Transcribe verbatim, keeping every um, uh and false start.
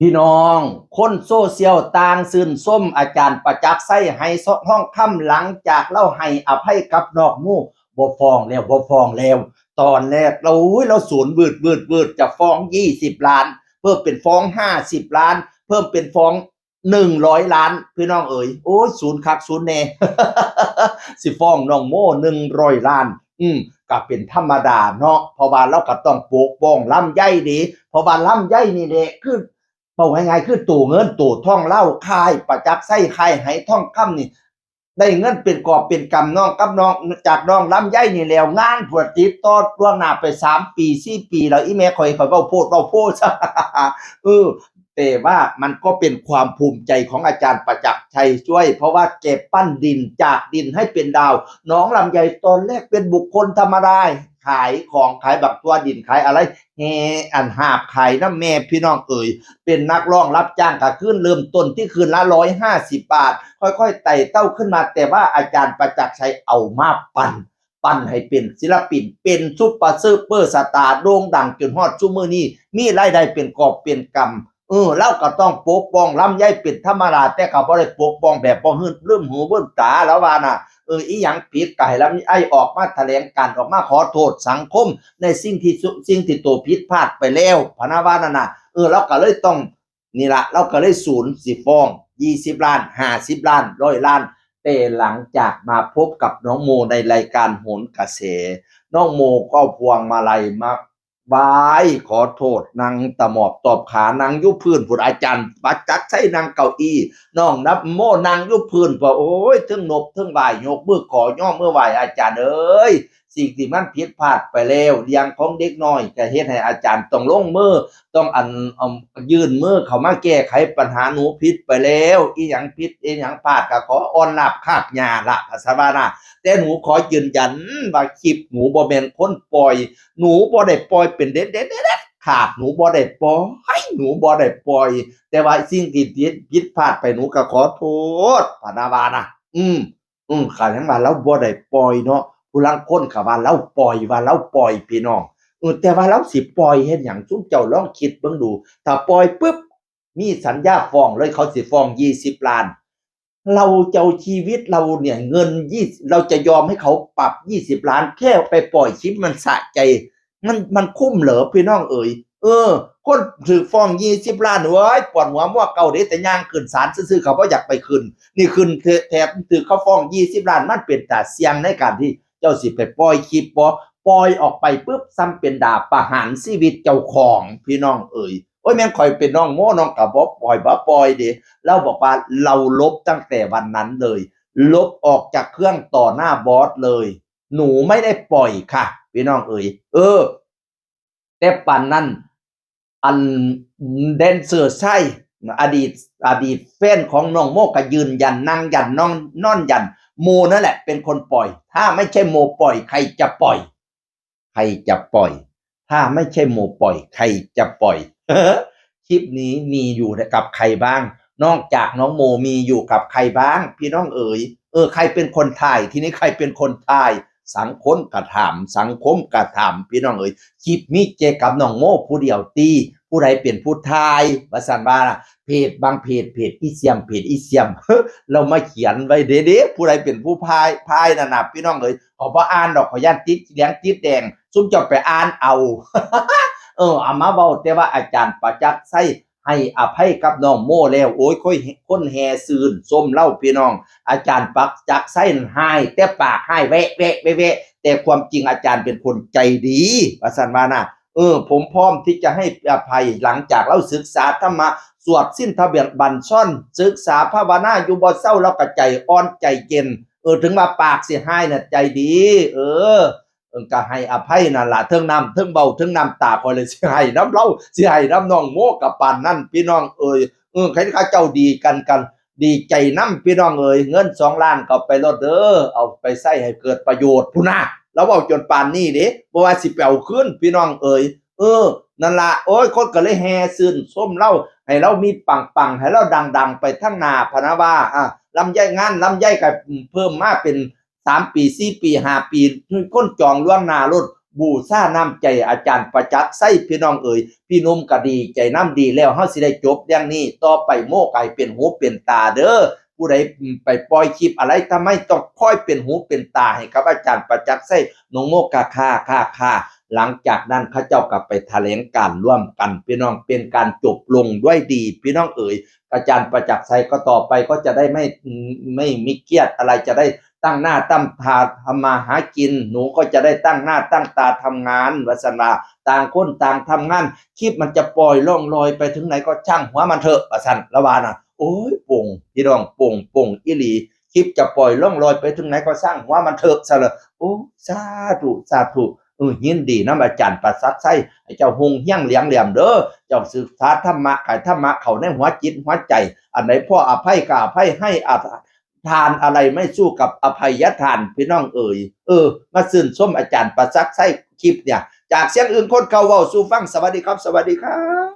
พี่น้อง คนโซเชียลต่างชื่นชมอาจารย์ประจักษ์ชัย ไหทองคำ หลังจากลาวให้อภัยกับน้องโม บ่ฟ้องแล้ว บ่ฟ้องแล้ว ตอนแรกลาว โอ้ย ลาวสูนวืดวืดวืด จะฟ้องยี่สิบล้าน เพิ่มเป็นฟ้องห้าสิบล้าน เพิ่มเป็นฟ้องหนึ่งร้อยล้าน พี่น้องเอ๋ย โอ้ย สูนคักสูนแน่ สิฟ้องน้องโมหนึ่งร้อยล้าน อืม ก็เป็นธรรมดาเนาะ เพราะว่าลาวก็ต้องปกป้องลำไยเด้ เพราะว่าลำไยนี่แหละคือ เว้าง่ายๆ คือโตเงินโตทองลาว ค่ายประจักษ์ชัย ค่ายไหทองคำนี่ ได้เงินเป็นกอบเป็นกำ น้องกับน้อง จากน้องลำไยนี่แหล้ว งานพุ้นติดต่อล่วงหน้าไปสามปีสี่ปีแล้ว อีแม่ข่อย ข่อยเว้าโพดเว้าโพ เออ แต่ว่ามันก็เป็นความภูมิใจของอาจารย์ประจักษ์ชัยช่วย เพราะว่าแกปั้นดินจากดินให้เป็นดาว น้องลำไยตอนแรกเป็นบุคคลธรรมดา ขายของ ขายบักถั่วดิน ขายอะไร แห่อันหาบขายนำแม่ พี่น้องเอ๋ย เป็นนักร้องรับจ้างก็ขึ้นเริ่มต้นที่คืนละร้อยห้าสิบบาท ค่อยๆไต่เต้าขึ้นมา แต่ว่าอาจารย์ประจักษ์ชัยเอามาปั้น ปั้นให้เป็นศิลปิน เป็นซุปเปอร์ ซุปเปอร์สตาร์ โด่งดังจนฮอดซุมื้อนี้ มีรายได้เป็นกอบเป็นกำ เออ ลาวก็ต้องปกป้องลำไยเป็นธรรมดา แต่ก็บ่ได้ปกป้องแบบบ่หื้นลืมหูลืมตา ลาวว่าน่ะ เออ อีหยังผิดก็ให้ลำไยออกมาแถลงการณ์ ออกมาขอโทษสังคมในสิ่งที่สุ สิ่งที่โตผิดพลาดไปแล้ว พะนะว่านั่นน่ะ เออ ลาวก็เลยต้อง นี่ละ ลาวก็เลยสูนสิฟ้องยี่สิบล้าน ห้าสิบล้าน ร้อยล้าน แต่หลังจากมาพบกับน้องโมในรายการโหนกระแส น้องโมก็เอาพวงมาลัยมาไหว้ขอโทษ นั่งตะหมอบตอบขา นั่งอยู่พื้นพุ้น อาจารย์ประจักษ์ชัยนั่งเก้าอี้ น้องนโมนั่งอยู่พื้นพุ้น โอ้ย เทิงนบเทิงไหว้ ยกมือขอย่อมือไหว้ อาจารย์เอ๋ย สิ่งที่มันผิดพลาดไปแล้ว เรื่องของเด็กน้อยก็เฮ็ดให้อาจารย์ต้องลงมือ ต้องอัน เอา ยื่นมือเข้ามาแก้ไขปัญหา หนูผิดไปแล้ว อีหยังผิดอีหยังพลาดก็ขออ่อนราบคาบหญ้าละ ว่าซั่นว่านะ แต่หนูขอยืนยันว่าคลิปหนูบ่แม่นคนปล่อย หนูบ่ได้ปล่อยเป็นเด็ดๆๆๆ ขาด หนูบ่ได้ปล่อย หนูบ่ได้ปล่อย แต่ว่าสิ่งที่ผิด ผิดพลาดไป หนูก็ขอโทษ พะนะว่านะ อืม อืม ก็ยังว่าลาวบ่ได้ปล่อยเนาะ ผู้ลางคนก็ว่าลาวปล่อย ว่าลาวปล่อย พี่น้อง เออ แต่ว่าลาวสิปล่อยเฮ็ดหยัง ซุมเจ้าลองคิดเบิ่งดู ถ้าปล่อยปุ๊บ มีสัญญาฟ้องเลย เขาสิฟ้องยี่สิบล้าน เราจะเอาชีวิตเราเนี่ย เงินยี่สิบ เราจะยอมให้เขาปรับยี่สิบล้าน แค่ไปปล่อยคลิปมันสะใจ มัน มันคุ้มเหรอ พี่น้องเอ๋ย เออ คนถืกฟ้องยี่สิบล้าน เว้ย ปวดหัวมัวเก่าเด้ แต่ย่างขึ้นศาลซื่อๆ เขาบ่อยากไปขึ้น นี่ขึ้นแถมถืกเขาฟ้องยี่สิบล้าน มันเป็นตาเสี่ยงในการที่เจ้าสิไปปล่อยคลิปบ่ ปล่อยออกไปปุ๊บ ซ้ำเป็นดาบประหารชีวิตเจ้าของ พี่น้องเอ๋ย โอ้ย แม่นข่อยเป็นน้องโม น้องก็บ่ปล่อย บ่ปล่อยเด้ ลาวบอกว่าลาวลบตั้งแต่วันนั้นเลย ลบออกจากเครื่องต่อหน้าบอสเลย หนูไม่ได้ปล่อยค่ะ พี่น้องเอ๋ย เออ แต่ปานนั้น อันแดนเซอร์ไส้ อดีต อดีตแฟนของน้องโมก็ยืนยัน นั่งยัน นอน นอนยัน โมนั่นแหละเป็นคนปล่อย ถ้าไม่ใช่โมปล่อย ใครจะปล่อย ใครจะปล่อย ถ้าไม่ใช่โมปล่อย ใครจะปล่อย คลิปนี้มีอยู่กับใครบ้าง นอกจากน้องโมมีอยู่กับใครบ้าง พี่น้องเอ๋ย เออ ใครเป็นคนถ่าย ทีนี้ใครเป็นคนถ่าย สังคมก็ถาม สังคมก็ถาม พี่น้องเอ๋ย คลิปมีแกกับน้องโมผู้เดียวติ ผู้ใดเป็นผู้ถ่าย ว่าซั่นว่า เพจบางเพจ เพจอีเสี่ยม เพจอีเสี่ยม ลาวมาเขียนไว้เด้เด้ ผู้ใดเป็นผู้พาย พายนั่นน่ะ พี่น้องเอ๋ย ข้อยบ่อ่านดอก ข้อยย้านติดเหลืองติดแดง ซุมเจ้าไปอ่านเอา เออ เอามาเว้าแต่ว่าอาจารย์ประจักษ์ชัยให้อภัยกับน้องโมแล้ว โอ้ย คน คนแห่ชื่นชมลาว พี่น้อง อาจารย์ประจักษ์ชัยนั่นฮ้ายแต่ปาก ฮ้ายแวะแวะแวะแวะ แต่ความจริงอาจารย์เป็นคนใจดี ว่าซั่นว่านะ เออ ผมพร้อมที่จะให้อภัย หลังจากลาวศึกษาธรรมะ สวดศีลทะเบียนบัญชร ศึกษาภาวนาอยู่บ่เซา ลาวก็ใจอ่อนใจเย็น เออ ถึงว่าปากสิฮ้ายน่ะใจดี เออ เออ ก็ให้อภัยนั่นล่ะ เทิงน้ำ เทิงเว้า เทิงน้ำตา ข้อยเลยสิให้นำลาว สิให้นำน้องโมก็ปานนั้น พี่น้องเอ๋ย เออ ใครเขาเจ้าดีกัน กัน ดีใจนำ พี่น้องเอ๋ย เงินสองล้านก็เอาไปโลดเด้อ เอาไปใช้ให้เกิดประโยชน์พุ้นนะ ลาวเว้าจนปานนี้เด้ บ่ว่าสิไปเอาคืน พี่น้องเอ๋ย เออ นั่นล่ะ โอ้ย คนก็เลยแห่ชื่นชมลาว ให้ลาวมีปังๆ ให้ลาวดังๆ ไปทางหน้า พะนะว่า อ่ะ ลำไย งานลำไยก็เพิ่มมาเป็นสามปี สี่ปี ห้าปี คนจองล่วงหน้าโลด บูชาน้ำใจอาจารย์ประจักษ์ชัยพี่น้องเอ๋ย พี่หนุ่มก็ดีใจน้ำดีแล้ว เฮาสิได้จบเรื่องนี้ ต่อไปโมก็ให้เป็นหูเป็นตาเด้อ ผู้ใดไปปล่อยคลิปอะไร ทำไมต้องคอยเป็นหูเป็นตาให้กับอาจารย์ประจักษ์ชัย น้องโมก็ค่ะค่ะค่ะ หลังจากนั้นเขาเจ้าก็ไปแถลงการร่วมกัน พี่น้อง เป็นการจบลงด้วยดี พี่น้องเอ๋ย อาจารย์ประจักษ์ชัยก็ต่อไปก็จะได้ไม่ ไม่มีเครียดอะไร จะได้ตั้งหน้าตั้งตาทำมาหากิน หนูก็จะได้ตั้งหน้าตั้งตาทำงาน ว่าซั่นว่า ต่างคนต่างทำงาน คลิปมันจะปล่อยล่องลอยไปถึงไหนก็ช่างหัวมันเถอะ ว่าซั่น ละว่านะ โอ้ย ป่ง พี่น้อง ป่ง ป่งอีหลี คลิปจะปล่อยล่องลอยไปถึงไหนก็ช่างหัวมันเถอะ ซะเลย โอ้ สาธุ สาธุ เออ ยินดีนำอาจารย์ประจักษ์ชัย ให้เจ้าฮุ่งเฮียงเหลียงแหลมเด้อ เจ้าศึกษาธรรมะ ขายธรรมะเข้าในหัวจิตหัวใจ อันไหนพ่ออภัยก็อภัยให้ อาทานอะไรไม่สู้กับอภัยทาน พี่น้องเอ๋ย เออ มาชื่นชมอาจารย์ประจักษ์ชัยคลิปเนี่ย จากเสียงอื่นคนเก่าเว้าสู่ฟัง สวัสดีครับ สวัสดีครับ